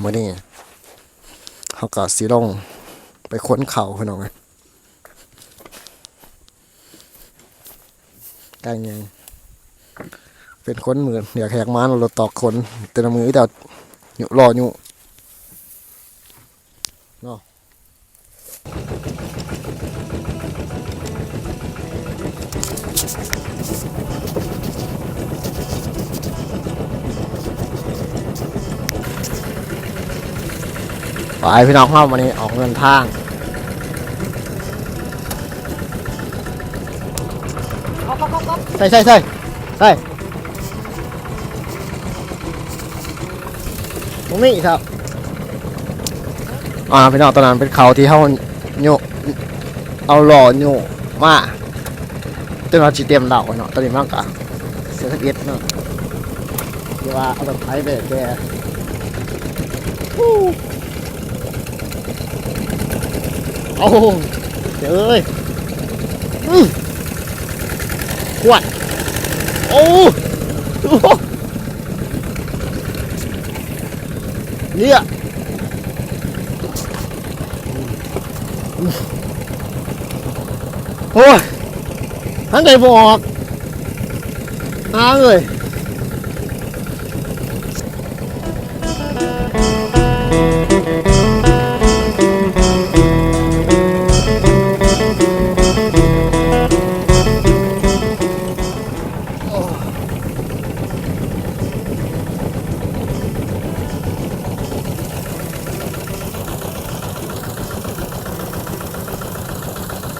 ມື້ນີ້ເຮົາກໍຊິລົງໄປຂົນເຂົ້າ ພີ່ນ້ອງເອີຍ. ກາງໃຫຍ່ ເປັນຄົນມືດ ຢາກແຫກມານ ລົດຕອກຂົນ ແຕ່ລະມື້ມີແຕ່ຍຸ ລໍ້ຍຸເນາະ. ໄປພີ່ນ້ອງເຮົາ ມື້ນີ້ອອກເດີນທາງ. ໃສ່ ໃສ່ ໃສ່ ໃສ່ ບໍ່ມີອີກແລ້ວ. ອ່າ ພີ່ນ້ອງ ຕອນນັ້ນເປັນເຂົ້າທີ່ເຮົາໂຍກ ເອົາລໍ້ໂຍກມາ ຈົນວ່າຊິເຕັມເລົາເນາະ. ຕອນນີ້ມັນກະເສດສິບເອັດເນາະ ທີ່ວ່າເອົາລົດໄຖໄປແກ່ ໂອ້ ເອີຍ ອື ຂວດ ໂອ້ ເນຍ ໂອ້ຍ ຫາຍໃຈບໍ່ອອກ ຫາເອີຍ.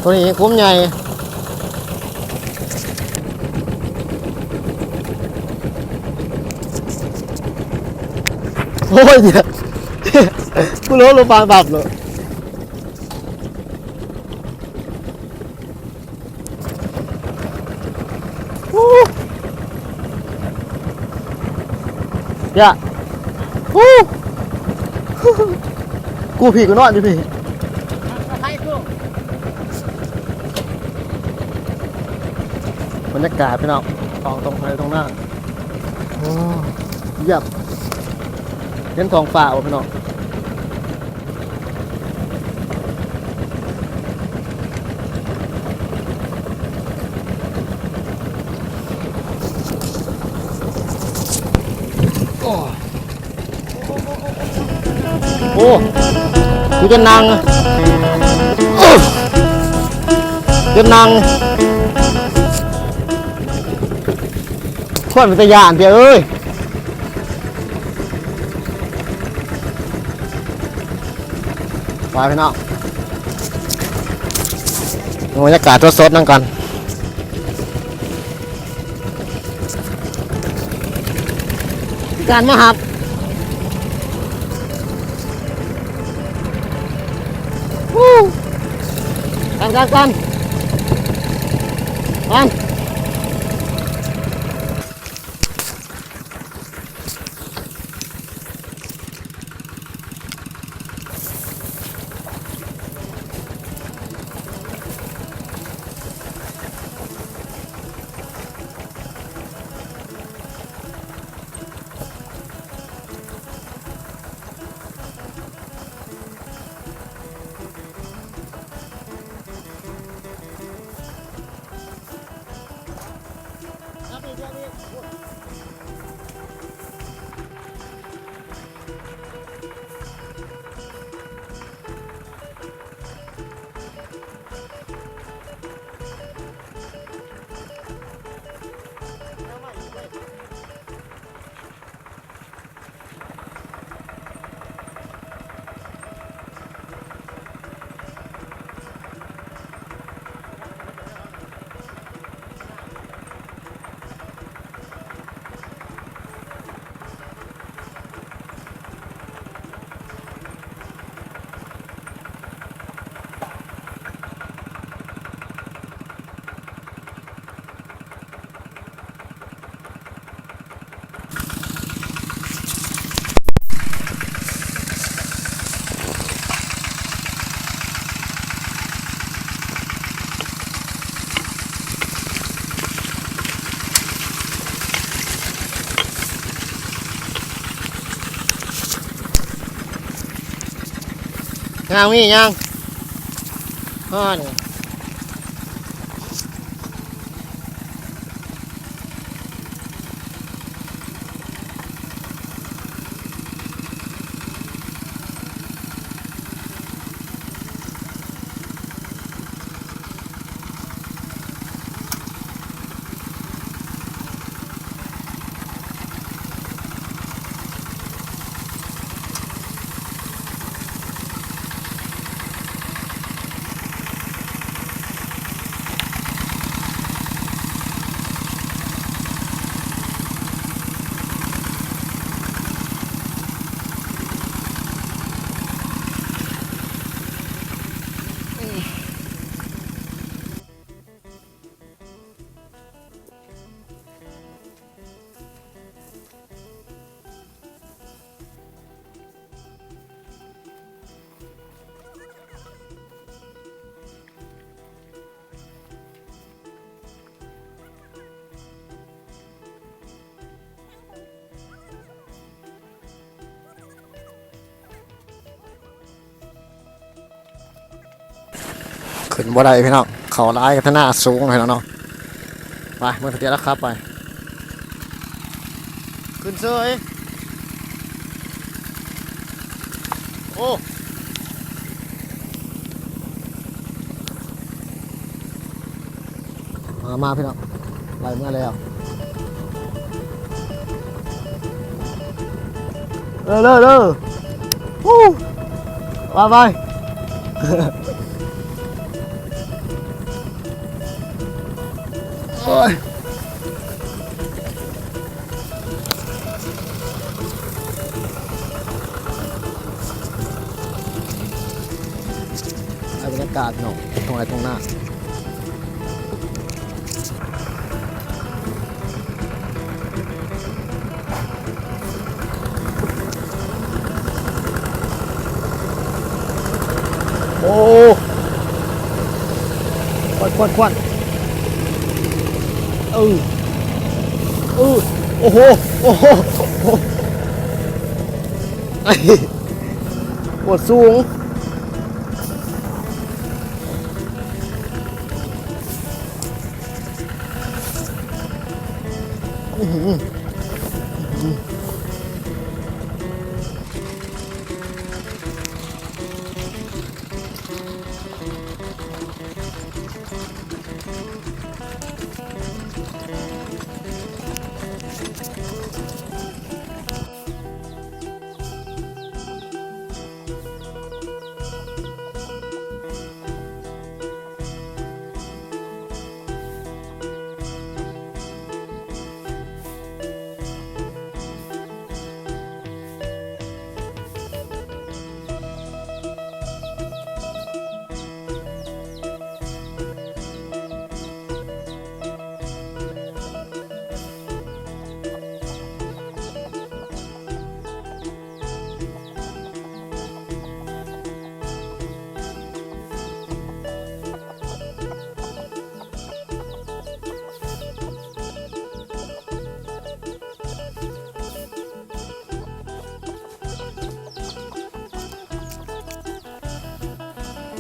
ໂຕນີ້ຂຸມໃຫຍ່. ໂອ້ຍ ກູໂລດລົງໄປບັບໂລດ. ຢ່າ ອູ ກູພີ້ ກູນອນຢູ່ພີ້. ບັນຍາກາດພີ່ນ້ອງ ຂອງທົ່ງໄຮ່ທົ່ງນາ ໂອ້ ຢ້ຽມ ເຫັນທ້ອງຟ້າບໍ່ພີ່ນ້ອງ? ໂອ້ ໂອ້ ກູຈະນັ່ງ ຈະນັ່ງ ຄວນເປັນຕາຢ້ານເດ້ເອີຍ. ໄປພີ່ນ້ອງ ເບິ່ງບັນຍາກາດສົດໆນຳກັນ ການມາຮັບ ກັນ ກັນ ກັນ ກັນ. ຍ່າງມີຫຍັງ? ຮອດນີ້. ຂຶ້ນບໍ່ໄດ້ພີ່ນ້ອງ ເຂົ້າຫຼາຍທະນາສູງພີ່ນ້ອງເນາະ. ໄປ ເບິ່ງທະບຽນລາວຂັບໄປ ຂຶ້ນເສີຍ. ໂອ້ ມາ ມາພີ່ນ້ອງ ໄລ່ເມືອແລ້ວ ເດີ ເດີ ເດີ ຮູ້ ໄປ ໄປ ໂອ້ຍ. ໄດ້ບັນຍາກາດເນາະ ທົ່ງໄຮ່ທົ່ງນາ. ໂອ້ ຄວັນ ຄວັນ ຄວັນ ເອີ ເອີ ໂອ້ໂຫ ໂອ້ໂຫ ໂອ້ ໂຄດສູງ.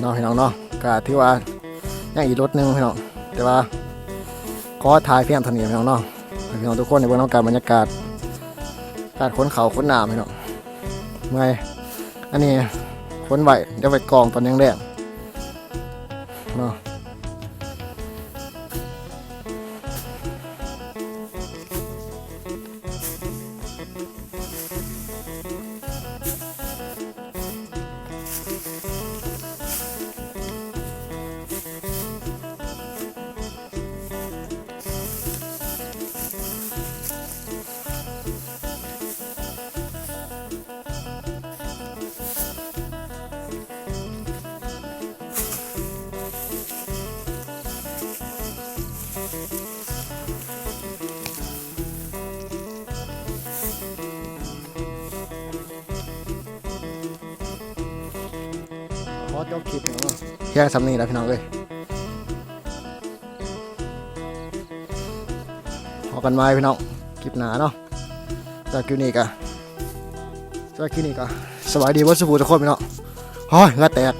ເນາະ ພີ່ນ້ອງເນາະ ກະຖືວ່າຍັງອີກລົດໜຶ່ງພີ່ນ້ອງ ແຕ່ວ່າຂໍຖ່າຍພຽງເທົ່ານີ້ພີ່ນ້ອງເນາະ ໃຫ້ພີ່ນ້ອງທຸກຄົນໄດ້ເບິ່ງນຳກັນ ບັນຍາກາດການຂົນເຂົ້າຂົນນ້ຳພີ່ນ້ອງ. ເມື່ອຍ ອັນນີ້ຂົນໄວ້ດຽວໄວ້ກອງຕອນແລງໆເນາະ. ຂໍຈົບຄລິບເນາະ ພຽງສ່ຳນີ້ລະພີ່ນ້ອງເອີຍ. ພໍ້ກັນໃໝ່ພີ່ນ້ອງ ຄລິບໜ້າເນາະ. ສຳລັບຄລິບນີ້ກະ ສຳລັບຄລິບນີ້ກະ ສະບາຍດີເບິດສູ່ຜູ້ທຸກຄົນພີ່ນ້ອງ. ໂອ້ຍ ເຫື່ອແຕກ.